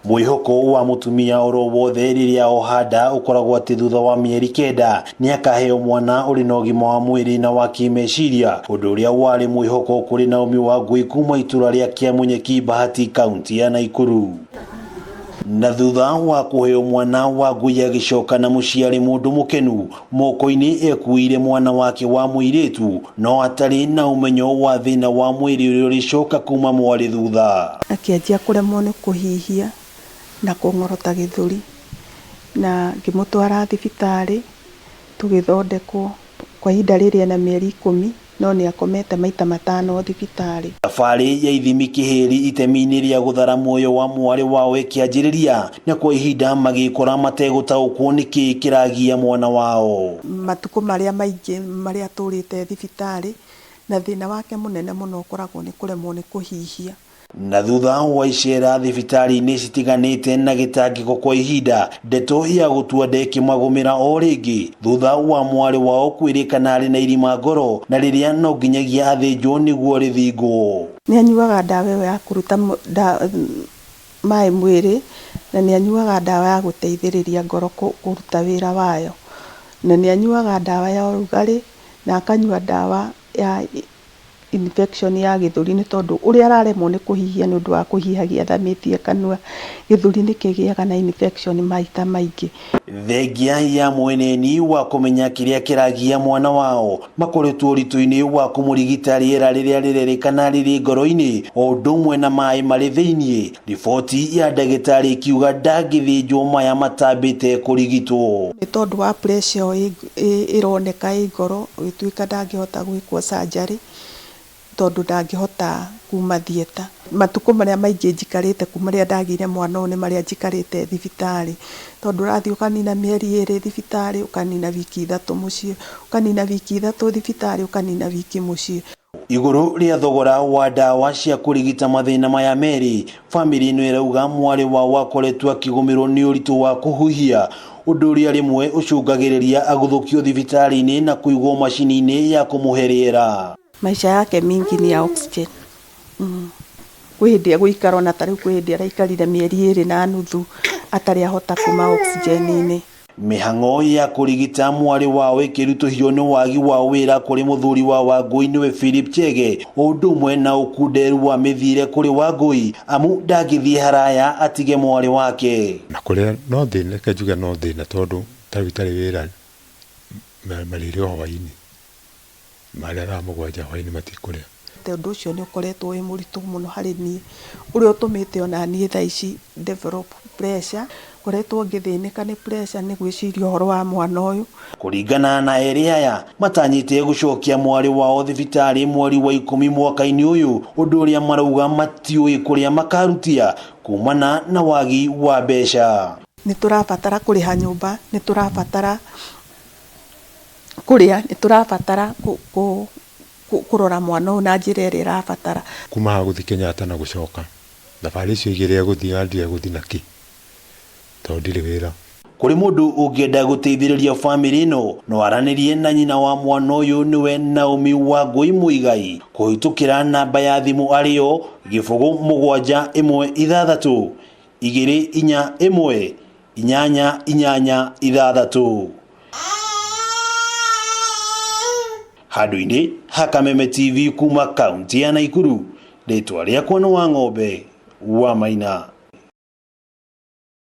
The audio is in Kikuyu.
Mwĩhoko wa mũtumia oro wothe rĩrĩa oha nda ũkoragwo atĩ thutha wa mĩeri 9 nĩakaheo mwana ũrĩ na ũgima wa mwĩrĩ na wa kĩmeciria, ũndũ ũrĩa warĩ mwĩhoko kũrĩ Naomi Wangui kuma itũra rĩa Kĩamunyeki, Bahati, kaunti ya Naikuru. Na thutha wa kũheo mwana, Wangui agĩcoka na mũciĩ arĩ mũndũ mũkenu. Moko-inĩ ekuĩire mwana wake wa mũirĩtu, no atarĩ na ũmenyo wa thĩna wa mwĩrĩ ũrĩa ũrĩcoka kuma mwarĩ thutha. Akĩanjia kũremwo nĩ kũhihia na kũng'orota gĩthũri, na ngĩmũtwara thibitarĩ tũgĩthondekwo. Kwa ihinda rĩrĩ ena mĩeri 10, no nĩ akomete maita 5 thibitarĩ. Thabarĩ ya ithimi kĩhĩri itemi-inĩ rĩa gũthara muoyo wa mwarĩ wao ĩkĩanjĩrĩria, na kwa ihinda magĩkora mategũtaũkwo nĩ kĩĩ kĩragia mwana wao. Matukũ marĩa maingĩ marĩa atũrĩte thibitarĩ, na thĩna wake mũnene mũno ũkoragwo nĩ kũremwo nĩ kũhihia. Na thutha wa icera thibitarĩ-inĩ citiganĩte na gĩtangĩko kwa ihinda, ndeto ya gũtua nda ĩkĩmagũmĩra o rĩngĩ thutha wa mwarĩ wao kwĩrĩkana arĩ na irima ngoro, na rĩrĩa no nginyagia athĩnjwo nĩguo rĩthingwo. Nĩ anyuaga ndawa ĩyo ya kũruta maĩ mwĩrĩ, na nĩ anyuaga ndawa ya gũteithĩrĩria ngoro kũruta wĩra wayo, na nĩ anyuaga ndawa ya ũrugarĩ, na akanyua ndawa ya infection ya gĩthũri, nĩ tondũ ũrĩa araremwo nĩ kũhihia nĩ ũndũ wa kũhihagia athamĩtie kanua, gĩthũri nĩ kĩgĩaga na infection maita maingĩ. Thengia ya mweneni wa kũmenya kĩrĩa kĩragia mwana wao, makoretwo ũritũ-inĩ wa kũmũrigita rĩera rĩrĩa rĩrerĩkana rĩrĩ ngoro-inĩ o ũndũ ũmwe na maĩ marĩ thĩiniĩ. Riboti ya ndagĩtarĩ ikiuga ndangĩthĩnjwo maya matambĩte kũrigitwo. Nĩ tondũ wa pressure ĩyo ĩroneka ĩ ngoro, ĩgĩtuĩka ndangĩhota gwĩkwo surgery tondũ ndangĩhota kuma theatre. Matukũ marĩa maingĩ njikarĩte kuma rĩrĩa ndagĩire mwana ũyũ nĩ marĩa njikarĩte thibitarĩ, tondũ ũrathiĩ ũkanina mĩeri 2 thibitarĩ, ũkanina wiki 3 mũciĩ, ũkanina wiki 3 thibitarĩ, ũkanina wiki mũciĩ. Igũrũ rĩa thogora wa ndawa cia kũrigita mathĩna maya merĩ, bamĩrĩ ĩno ĩrauga mwarĩ wao akoretwo akĩgũmĩrwo nĩ ũritũ wa kũhuhia, ũndũ ũrĩa rĩmwe ũcũngagĩrĩria agũthũkio thibitarĩ-inĩ na kũigwo macini-inĩ ya kũmũhe rĩera. Maisha yake mingi ni ya oxygen. Kwĩ hĩndĩ egũikara ona ta rĩu kwĩ hĩndĩ araikarire mĩeri 2.5 atarĩ ahota kuma oxygen-inĩ. Mĩhang'o ya kũrigita mwarĩ wao ĩkĩritũhio nĩ wagi wa wĩra kũrĩ mũthuri wa Wangui nĩwe Philip Chege, o ũndũ ũmwe na ũkunderu wa mĩthiĩre kũrĩ Wangui, amu ndangĩthiĩ haraya atige mwarĩ wake. Na kũrĩa no thĩna, reke njuge no thĩna tondũ ta rĩu itarĩ wĩra marĩrĩ o hwainĩ, marĩa thaa 7 hwainĩ matikũrĩa. Ũndũ ũcio nĩ ũkoretwo wĩ mũritũ mũno harĩ niĩ, ũrĩa ũtũmĩte ona niĩ thaa ici develop pressure, ngoretwo ngĩthĩnĩka nĩ pressure nĩ gwĩciria ũhoro wa mwana ũyũ. Kũringana na erĩ aya, matanyĩte gũcokia mwarĩ wao thibitarĩ mweri wa 10 mwaka-inĩ ũyũ, ũndũ ũrĩa marauga matiũĩ kũrĩa makarutia kumana na wagi wa mbeca. Nĩ tũrabatara kũrĩha nyũmba, nĩ tũrabatara kũrĩa, nĩ tũrabatara kũrora mwana ũyũ na njĩra ĩrĩa ĩrabatara. Kuma haha gũthiĩ Kenyatta na gũcoka, thabarĩ icio igĩrĩ egũthiĩ na ndirĩ egũthiĩ na kĩ, tondũ ndirĩ wĩra. Kũrĩ mũndũ ũngĩenda gũteithĩrĩria bamĩrĩ ĩno, no aranĩrie na nyina wa mwana ũyũ nĩwe Naomi Wangui Muigai kũhĩtũkĩra namba ya thimũ arĩyo 0 7 1 6 2 4 1 8 8 6. Handũ-inĩ ha Kameme TV kuma kaunti ya Naikuru, rĩtwa rĩakwa nĩ Wang'ombe wa Maina.